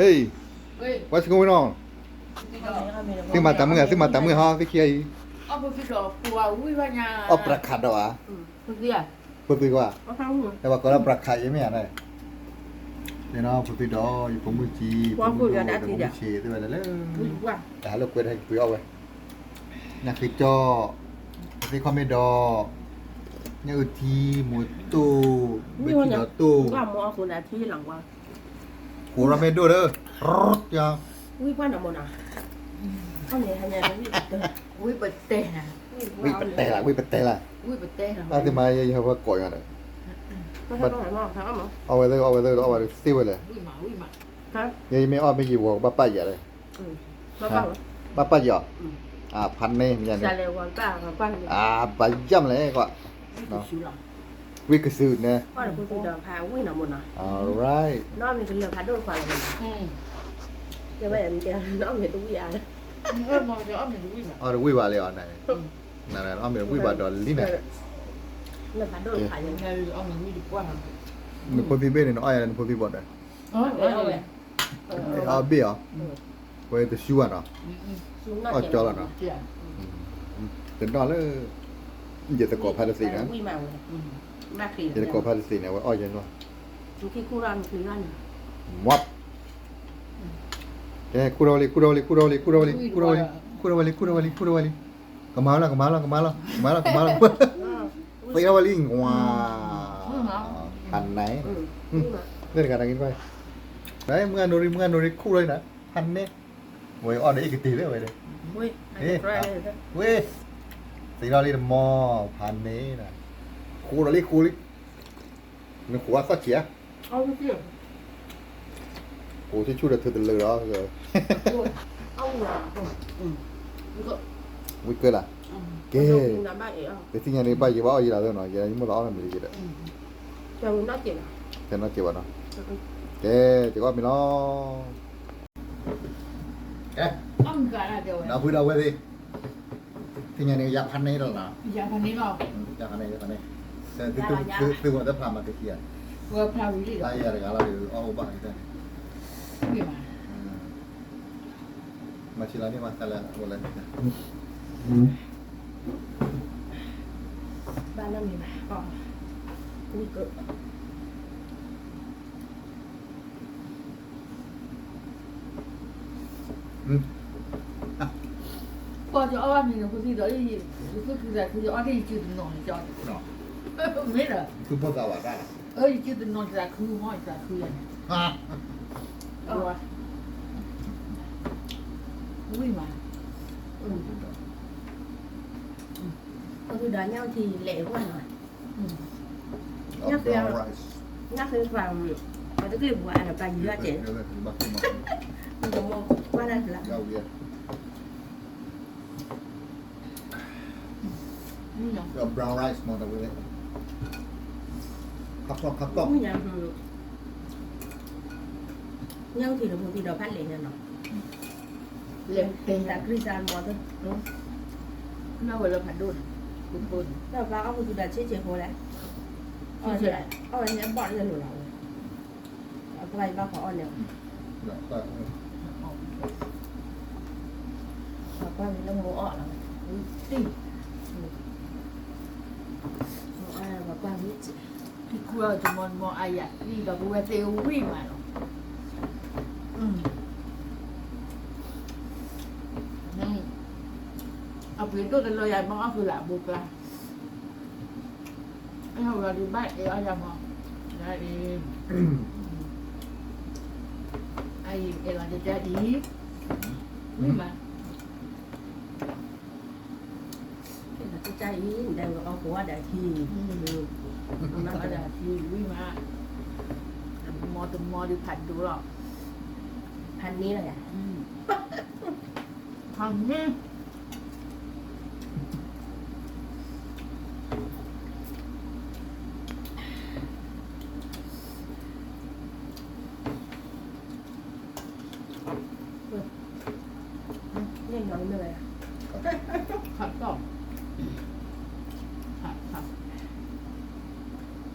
Hey, what's going on? သုမၤတၢ်မုၢ်ဧါ, သုမၤတၢ်မုၢ်ဟီ, သုခံဂၤအံၤ အီၣ်ပြးခးဒီးဧါ, ဖိသၣ်, ဖိသၣ်ကွၢ်, ပှၤကိးလၢပြးခးအံၤမ့ၢ်ဧါ, ဖိသၣ်ဒီး ယဖိမုၣ်ကံ, ဖိမုၣ်ဒိၣ်, ဖိမုၣ်ဆံး သ့ၣ်ဝဲလဲၣ်လၢ တၢ်ဟးလိာ်ကွဲတဟဲက့ၤပှ့ၤအီၣ်ဝဲ, ညၣ်ဃ့ကၠီၣ်, သ့ၣ်ခီၣ်မ့ၢ်ဒီး, ညၣ်အုၣ်ထံ, မိၢ်တိၢ်, ဘ့ၣ်ထံဒီးတိၢ် ဃိးရၢ်မ့ၢ်ဒိၣ်ဒီး, ဝံၣ်ပှၢ်နမနၤ, ဝံၣ်ပတဲလၢ, ဝံၣ်ပတဲလၢ, အသုမၤယဟဲဝဲကိးယၤဒီး, အီၣ်ဝဲသ့ၣ် အီၣ်ဝဲသ့ၣ် အီၣ်ဝဲသ့ၣ်ဝဲလဲၣ်, ယမ့ၢ်အီၣ်မ့ၢ်ယံာ်ဝီၤ ကဘၣ်ပာ်ယၤဒီး, ဘၣ်ပာ်ယၤအီၤ, ဖးန့ၢ်, အဘၣ်ယၢ်မလဲၣ်ကွၢ်, ဝံၣ်ကစုာ်န့ၣ်, alright, အီၣ်တဝံၣ်ဘၣ်လံအီၤန့ၣ်, အီၣ်မ့ၢ်တဝံၣ်ဘၣ်ဒီးလံန့ၣ်, နဖိသံဘ့ၣ်န့ၣ် နအီၣ်ယၤလၢနဖိသံဘီၣ်ဒီး, အီၣ်ဘ့ၣ်အီၤ, ဝဲတဆူဘၣ်နီၤ, အီၣ်ကၠီလီၤနီၤ, တနီၣ်လၢ ယသကိးဖါတသ့ၣ်န့ၣ်, ယသကိးဖါတသ့ၣ်န့ၣ် အဝဲအီၣ်ယဲၢ်နီၤ, မွပ်, ကဲ ခူၣ်ထီၣ်ဝဲလံ ခူၣ်ထီၣ်ဝဲလံ ခူၣ်ထီၣ်ဝဲလံ ခူၣ်ထီၣ်ဝဲလံ ခူၣ်ထီၣ်ဝဲလံ ခူၣ်ထီၣ်ဝဲလံ ကမၤလီၤ ကမၤလီၤ ကမၤလီၤ ကမၤလီၤ ကမၤလီၤ သ့ထီၣ်ဝဲလံ ဝါ, ဖးန့ၢ်, သ့ၣ်တဂၤတဂ့ၤတဖၣ်, မုၢ်ဂၤနိရံ မုၢ်ဂၤနိရံ ခူၣ်ထီၣ်လံနီၤ ဖးန့ၢ်, ဝဲအီၣ်ဒီးအ့ၣ်ကတ့ၢ်လၢဝဲဒီး, ဝဲ, သ့ထီၣ်လံတမီၤ ဖးန့ၢ်, ဃိးဒီးလံ ဃိးလံ, နဃိးအသီၣ်က့ၤဧါ, ဃိးဆူၣ်ဆူၣ်ဒီးထုးတလၢာ်ဒီး, ဝံၣ်ကၢလၢ်, ကဲ, တသ့ၣ်ညါန့ၣ် ဘၣ်ယဘၣ်အီၣ်ယံၤလီၤသ့နီၤ ယဲယမိၢ်သးအီၣ်မ့ၢ်လံယဲဒီး, ကဲနီၢ်က့ၤဘၣ်နီၤ, ကဲ, ယကအီၣ်မ့ၤလီၤ, ကဲ, ဒီပုၢ်ဒီဝဲၢ်သ့ၣ်, သ့ၣ်ညါန့ၣ် ယၤဖးန့ၢ်လီၤနီၤ, ယၤဖးန့ၢ်, ယၤဖးန့ၢ်, သုဝဲတဖျါမးတခံဂၤ, တဂၤလီၤဒီး အီၣ်အိၣ်ဘၣ်န့ၣ်, မၤဆံးလီၤန့ၣ် မၤသးလၢအိၣ်လၢန့ၣ်, ဘၣ်လၢမ့ၢ်ဘၣ်, ဝံၣ်ကၢ ပှၤကအီၣ်ဘၣ်မ့ၤန့ၣ် ဖိသံဒီး ယသုခုသးခု ယအီၣ်တ့ၢ်ယစုတနီၤန့ၣ် ကမ့ၢ်ဒီး, မ့ၢ်ဒီး, ယစုတနီၤယသးခုမီၢ်ယသးခုယၤန့ၣ်, ဝံၣ်မး, အဃိဒီးညၣ်ထံလဲၤအဂီၢ်န့ၣ်, ညၣ်ဃ့, ညၣ်ဃ့ပှၤ, ပှၤတက့ၢ်ပှၤအါဒီးပှၤယံၤဘၣ်ကဲ, တမီၤကွၢ်တၢ်ကျါ brown rice မ့ၢ်တဝဲ, ခီကီၢ်ခီကီၢ်, ညၣ်ထံဒီးဖိသံဒီးဖးလဲၣ်ညါနီၤ, လဲၤတၢ်ကြံစၢ်မီၤသၢ, နဝဲလၢဖးဒိၣ်န့ၣ်, တၢ်ပှၤအီၣ်ဖိသံဒီးဆ့ဆ့ဖိလဲၣ်, အီၣ်ဝဲန့ၣ်အဘီၣ်လၢလိၤလီၤ, အပှၤအံၤဘၣ်ဃးအီၣ်န့ၣ်, ပှၤကွၢ်လၢမိၢ်အီၣ်လီၤ, ပှၤကွၢ်, ထံခူအီၤတမီၤတမီၤအါယၤသံဒီး ပဝဲသ့ၣ်ဝံၣ်မးလီၤ, အပှ့ၤဒိၣ်တလီၤယၤ မ့ၢ်အီၣ်ဃုာ်လၢအဘိကျါ, အဲၣ်ဝဲဒုးဘၣ်အဲၣ်အီၣ်ယၤမး, အံၤ, အံၤအဲၣ်လီၤတကါအံၤ, ဝံၣ်မး, အဲၣ်လီၤတကါအံၤ နဒၣ်ဝဲအီၣ်ကိးဝဲဒၣ်ထံ, မၤဝဲဒၣ်ထံဝံၣ်မး, မီၤတမီၤဒုးဖးဒိၣ်လီၤ, ဖးန့ၢ်လီၤယၤ, ဖးန့ၢ် န့ၣ်ညီနုၢ်ဝဲ, ခးတီၢ်, ခး, ခး,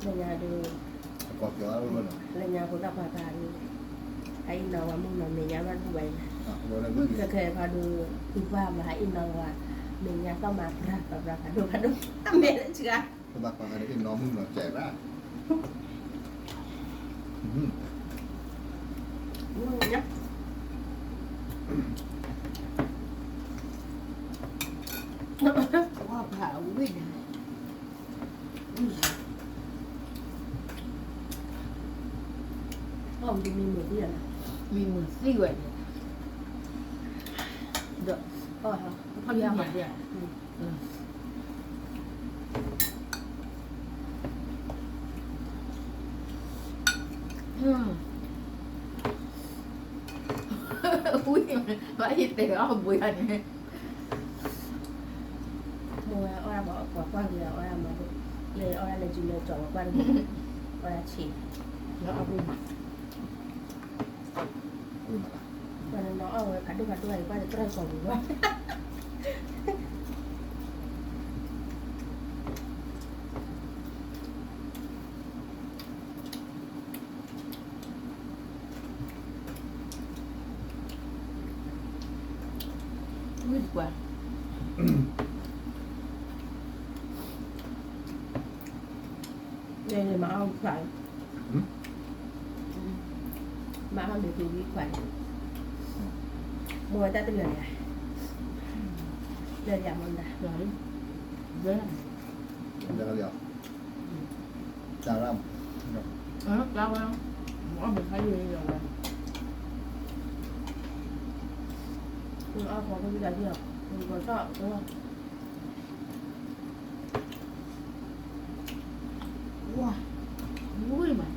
လၢညါဒုး, လၢညါဖိသၣ်ခွါတၢ်န့ၣ်, ဟဲအ့ၣ်နီၤဝဲမုၣ်နီၤမဲာ်ညါဘၣ်တဘူၣ်ဘၣ်အံၤ, မုၣ်ခဲခဲဖးဒိၣ် ဖုပှၢ်ဘၣ်ဟဲအ့ၣ်နီၤဝဲ, မဲာ်ညါသီၣ်မၤပြၤပြၤပြၤဖးဒိၣ်ဖးဒိၣ်, အမဲာ်လၢစှၤ, တဘၣ်ကွၢ်ကဒီးအ့ၣ်နီၤမုၣ်နီၤကဲဘၣ်, ဝါဖးဝံၣ်န့ၣ် မံမုာ်သံဝဲန့ၣ်, ဒီး, ဖီၣ်ယါမၤဒဲး, ဝံၣ်, ဘၣ်ယတဲအီၣ်ဘှံးန့ၣ် မိၢ်ဝဲအီၣ်ဒၣ်ပှၤကွၢ်ကွၢ်က့ၤအီၣ်ဒၣ်မၤဒိၣ်, လၢအီၣ်ဒၣ်လၢစုလၢကၠီၤဝဲကွၢ်တဘိ, အီၣ်ဒၣ်ဆံး, လၢအီၣ်ဘှံးမး, ပှၤနီၤအီၣ်ဝဲဖးဒိၣ်ဖးဒိၣ်အံၤ ကွၢ်တကြၢးကိာ်ပူၤဘၣ်. ဝံၣ်တကွၢ်, မၤအီၣ်ခွါ, မၤအီၣ်ဒုးကဝံၣ်ခွါန့ၣ်, မိၢ်ဝဲတၢ်တလၢာ်န့ၣ်, လၢာ်ယၤမၤဒၣ်, လၢာ်, တၢ်ရၣ်, တၢ်ဝဲ, အီၣ်မ့ၤခါယံာ်ယံာ်ဝဲ, အီၣ်ဖီခိၣ်တၢ်ယံာ်, ဂီၤထီၣ်, ဝါ, ဝံၣ်မး,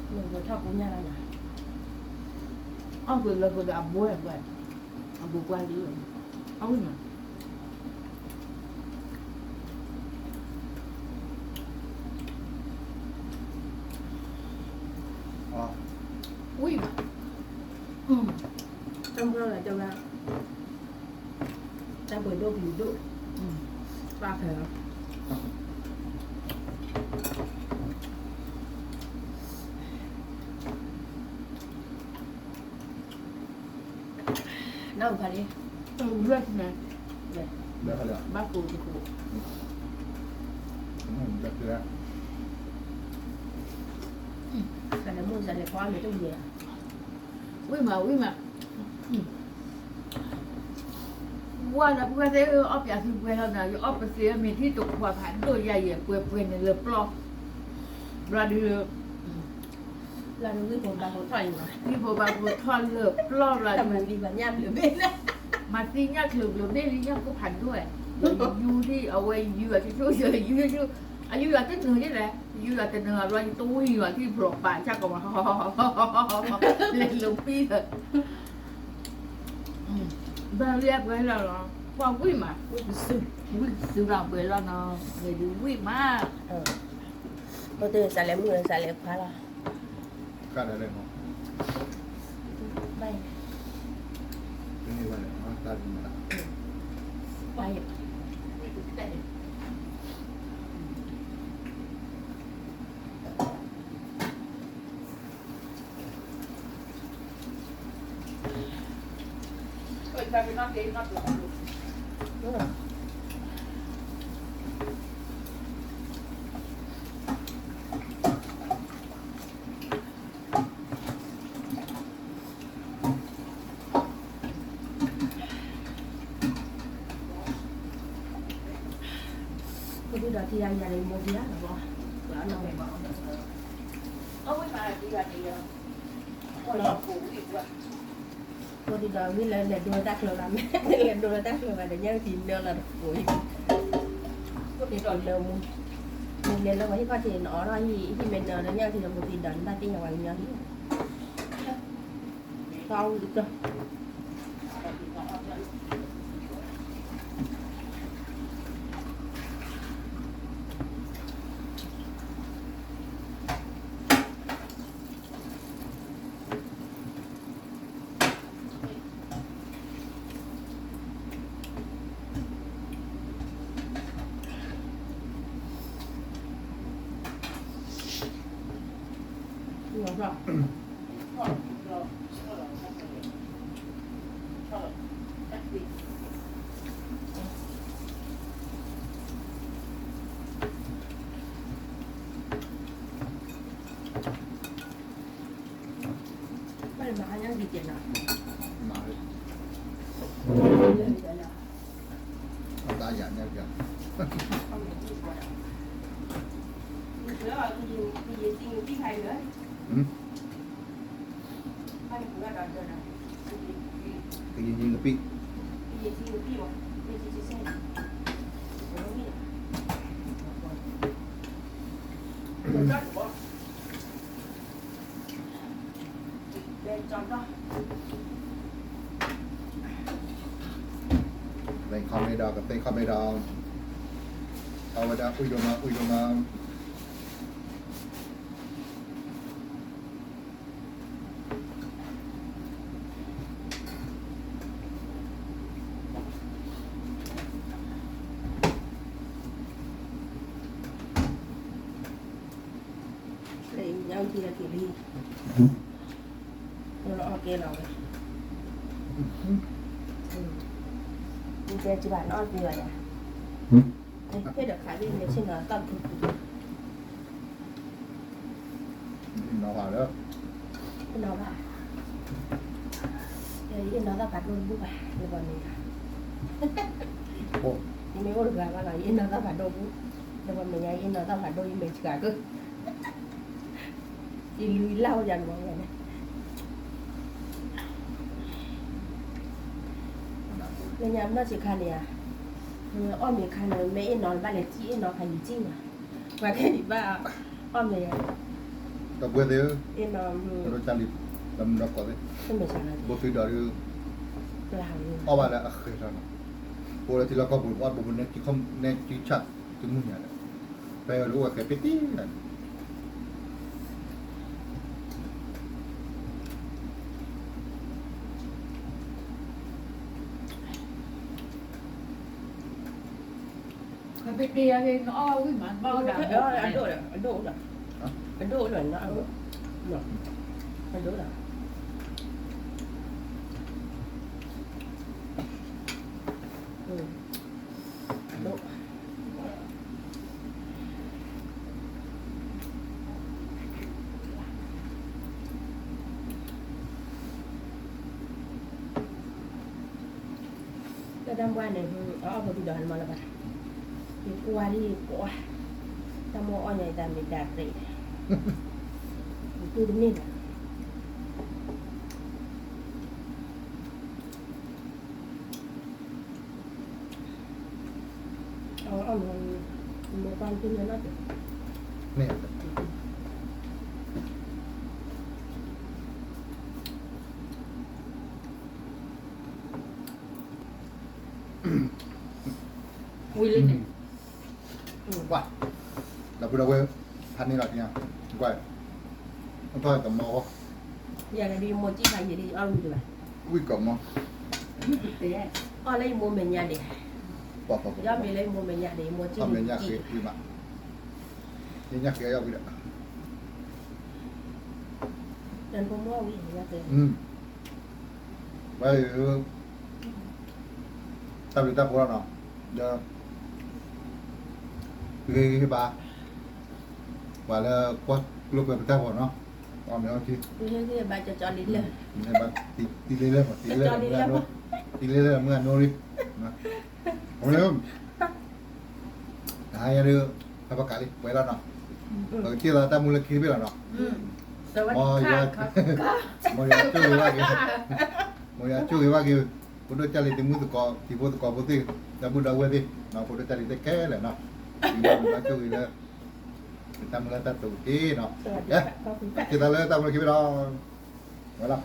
ဂီၤထီၣ်ပူၤညါလီၤ, အီၣ်ကွံာ်လၢပှဲၤဒီးအဘိ, အဘိပှၢ်လံ, အဝံၣ်မး ဝံၣ်မး, တၢ်မုၢ်လၢ်လၢကၠီဝဲ, တၢ်ပှဲၤဒိၣ်ကလုာ်ဒိၣ်, ပၢ်ဖဲလီၤ. နီၢ်မုၣ်ခါလံ, ဘၣ်ကိၢ်တကိၢ်, တၢ်လဲၤမိၢ်တၢ်လဲၤခွါမ့ၢ်တဝံၤ, ဝံၣ်မး ဝံၣ်မး, ဝါဒီးပှၤသ့ၣ်အီၣ်ပျးသုပှဲၤလီၤနၤ, ယအီၣ်ပသ့ၣ်မ့ၢ်ထံတခွးဖးဒိၣ်ယါယဲၢ်ပှဲၤပှဲၤန့ၣ်လၢပျီ, ဘျီဒုး လၢဝံၣ်ဖိဘါဖိထီၣ်အံၤ, ဝံၣ်ဖိဘါဖိထီၣ်လၢပျီဘျီဒုး, မၤသံညၣ်ချၢးဘျုးဘ့ၣ်လံညၣ်ဖိဖးဒိၣ်ဝဲ, ယူၤဒံး အဝဲယူၤအကဆိ, ယူၤ, အယူၤယွၤတနုာ်ဒ်လဲၣ်, ယူၤယွၤတနုာ်ဘျီ ယတဝံၣ်ယွၤထံၣ်ဘျီပာ်ဆၣ်ကီးမး, လဲၤလိာ်ကွံာ်လၢ ဘၣ်လၢပှဲၤလီၤလီၤ, ပှၤဝံၣ်မး, ဝံၣ်ကစုဒီးပှဲၤလီၤနီၤ, မ့ၢ်ဒုးဝံၣ်မး, အိၣ်တ့ၢ်စးလဲၤမုၣ်စးလဲၤခွါလီၤ, ဘၣ်, တန့ၢ်ဘၣ်န့ၣ်, တၢ်ဒ်မး, ဖိဒံဒီးထံဂၤယၤန့ၣ် မိၢ်ဒံဧါ, အဝဲမၤဒံဂၤန့ၣ်ယၤ, ဖိဒံဒီးဝံၤလၢ လဲၤဒိလၢတၢ်ချၢဘၣ်, လဲၤဒိလၢတၢ်ချၢဘၣ်ဒီး ညၣ်ကထံၣ်နၢလီၤတကိးအံၤ, ဖိဒံဒီးလၢမူ, မ့ၢ်လဲၤလၢပှၤဟံၣ်ခီၣ်ထံးန့ၣ် အိးထီၣ်ဟံၣ် ဟံၣ်မ့ၢ်နၢဒီး ညၣ်ကထံၣ်ဒီး မူသံဒီးနတၢ်သ့ၣ်ညါဝဲကညီဟံၣ်, သီဝံၤကတၢၢ် လီၤ ကယံာ်ယံာ်ကပံၣ် သ့ၣ်ခီမ့ၢ်ဒီး ကသ့ၣ်ခီမ့ၢ်ဒီး အဝဲဒၣ်အုၣ်ဒိၣ်မး အုၣ်ဒိၣ်မး ညၣ်အုၣ်ထံလၢက့ၤလံ လၢအီၣ်ကဲလီၤဝဲ တဲစံးဘၣ်နအီၣ်သ့လီၤယၤ ဟ့ၣ်ဒီးခးသ့ၣ်မဲဆ့ၣ်နီၤသီၣ်ဖုဖု နီၤဘၣ်လၢ နီၤဘၣ် ယအ့ၣ်နီၤသီၣ်ဖးဒိၣ်တဘူၣ်ဘၣ် လၢပှၤမဲာ်ညါ ယမ့ၢ်အိၣ်တဂၤဘၣ်လီၤ ယအ့ၣ်နီၤသီၣ်ဖးဒိၣ်တဘူၣ် လၢပှၤမဲာ်ညါ ယအ့ၣ်နီၤသီၣ်ဖးဒိၣ် ယမဲာ်ဆှးကၢ ယလူၤလၢ်အိၣ်ယၤတဘျီညါန့ၣ် လၢညါပနီၢ်ဆံးခါန့ၣ်ဧါ အီၣ်မ့ၤခါန့ၣ် မ့ၢ်အ့ၣ်နီၤဘၣ်လဲၤစံၣ်အ့ၣ်နီၤခါယံာ်စံၣ်မး ပှၤခဲအံၤဘၣ် အီၣ်မ့ၤ တပှဲၤသ့ၣ် အ့ၣ်နီၤ တၢ်လံ တမုၢ်ဒီကီၢ်သ့ၣ် ဘိသုဒီး အီၣ်ဘၣ်လၢအဃဲၤထီၣ်နီၤ ပအိၣ်လၢထံလီၢ်ကီၢ်ပူၤ ပှၤဘိးဘိးနဲဆံခီ နဲဆံဆၣ်တမုၢ်ညါဒီး ဖဲအံၤအိၣ်ဝဲဃဲၤပ့တ့ၢ်လီၤ အဒိၣ်ဒီး အဒိၣ်ဒီး အဒိၣ်ဒီး အဒိၣ်ဒီး အဒိၣ် တၢ်တၢ်မွါန့ၣ် အအီၣ်ဖိဒံးဒီးနမၤလၢၤဘၣ်, ယကွၢ်ဒ်ယကွၢ်, တၢ်မွါအီၣ်ညါယတၢ်မ့ၢ်တၢ်ရ့, ယတူၢ်တန့ၢ်ဘၣ်. အီၣ်မ့ၤ မ့ၢ်ပှၤတန့ၢ်နီတမံၤ, ဝံၤလံန့ၣ်, ကွၢ်, ဒီပုၢ်ဒီဝဲၢ်, ဖးန့ၢ်လီၤက့ၤ, ကွၢ်, အထီၣ်တမီၤဃီ, ယၤန့ၣ်ဒ်ယမိၢ်စံၣ်ဖးယံာ်ဒ်ယအီၣ်ဝံၤတဘၣ်, ဝံၣ်ကီးမီၤ, အီၣ်လၢယမိၢ်မဲာ်ညါန့ၣ်, ယအီၣ်မ့ၤလၢယမိၢ်မဲာ်ညါန့ၣ် ယမိၢ်စံၣ်ဖးယံာ်, ညၣ်ဃ့အီၣ်ဝံၤဒီး, ဝဲ, တၢ်ဘျုးတၢ်ဖှိၣ်လီၤနီၤ, ဒီး, ဂ့ၤဂ့ၤဘၣ်, ပှၤလၢကွၢ်ကျိၤပှဲၤပတၢ်ဂီၤနီၤ, အီၣ်မ့ၤအီထံ, ဘၣ်ကၠီကၠီလံလၢ, တံၤလံလၢ, တံၤလံလၢမုၢ်အနိလံ, တဟါညါဒုး, ဖဲပကးလံ ပှဲၤလီၤနီၤ, ပကစ့ၢ်သးတၢ်မူလၢခံတဘ့ၣ်လီၤနီၤ, မ်ယွၤ, မ်ယွၤဆိၣ်ဂ့ၤဘၣ်က့ၤ, မ်ယွၤဆိၣ်ဂ့ၤဘၣ်က့ၤ, ဖိဒိၣ်ကၢ်လံၤတမုၢ်သကိး တံၤဖိသကိးဖိသ့ၣ်, ဒီပုၢ်ဒီဝဲၢ်သ့ၣ်, ဖိဒိၣ်ကၢ်လံၤသ့ၣ်ခဲလၢာ်နီၤ, မ်ယွၤဆိၣ်ဂ့ၤလၢ, တၢ်မူလၢတၢ်တိာ်က့ၤနီၤ, ကစ့ၢ်သးလၢတၢ်မူလၢခံဘ့ၣ်လီၤ, ဝဲလီၤ.